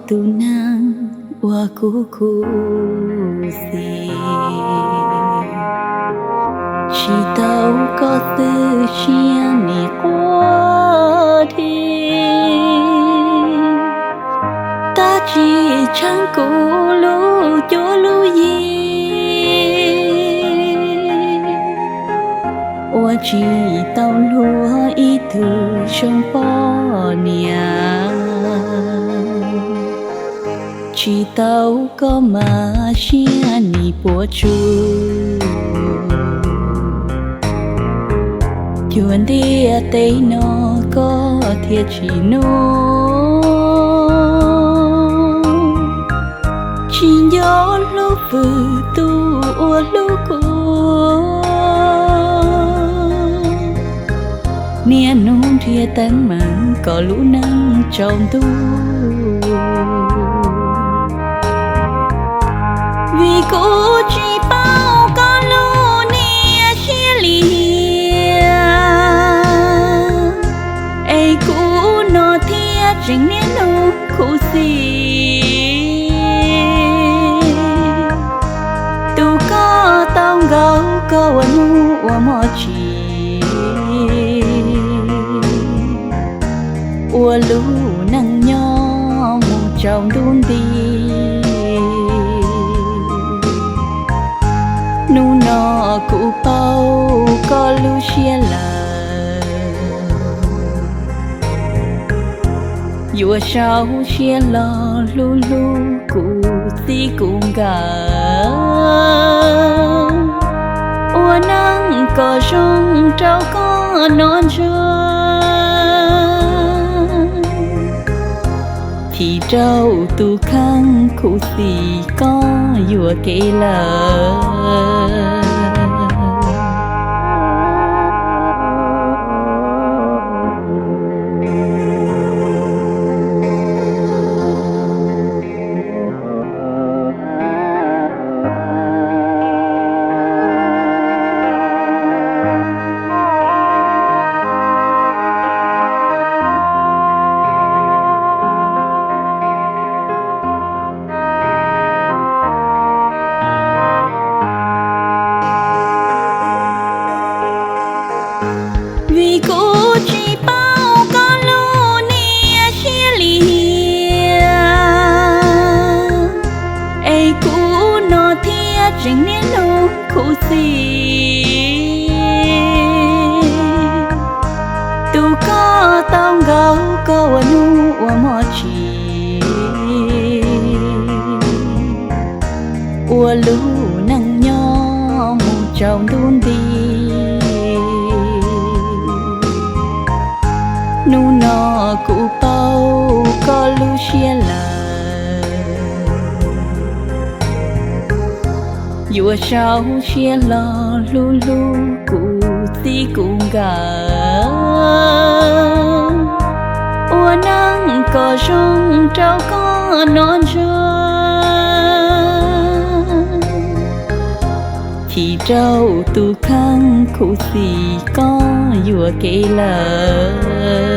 tus neeg uas kuv khuv xim, tsis tau koj xwb siab nim quaj dhi, tab tsis tsheeb kuv lub cuab lub yig uas tsis tau luag ib tug zoo poj niam. Tsis tau koj mas siab nim puas tsuaj, cuag ntiaj teb no koj thiaj tsis nug. Tsis nco hlub fwm tus uas hlub kuv, niaj hnub nrhiav teeb meem kom lub neej tsaus ntuj. Vim kuv tsis paub koj lub niag siab lim hiam, es kuv no thiaj tseem niaj hnub khuv xim. Tus koj tau nkaus koj ua hnub ua hmo tsim, ua lub neej nyob mus tsaus ntuj nti. Hnub no kuv paub koj lub siab lawm, yuav sau siab los hlub hlub kuv txij kuv nkawm, ua neej kom zoo rau koj noj ntsuag. Chim rau tus kheej khuv xim koj yuam kev lawm. Vim kuv tsis paub koj lub niag siab lim hiam, es kuv no thiaj tseem niaj hnub khuv xim. Tus koj tau nkaus koj ua hnub ua hmo tsim, ua lub neej nyob mus tsaus ntuj nti. Hnub no kuv paub koj lub siab lawm, yuav sau siab los hlub hlub kuv txij kuv nkawm, ua neej kom zoo rau koj noj ntsuag. Chim rau tus kheej khuv xim koj yuam kev lawm.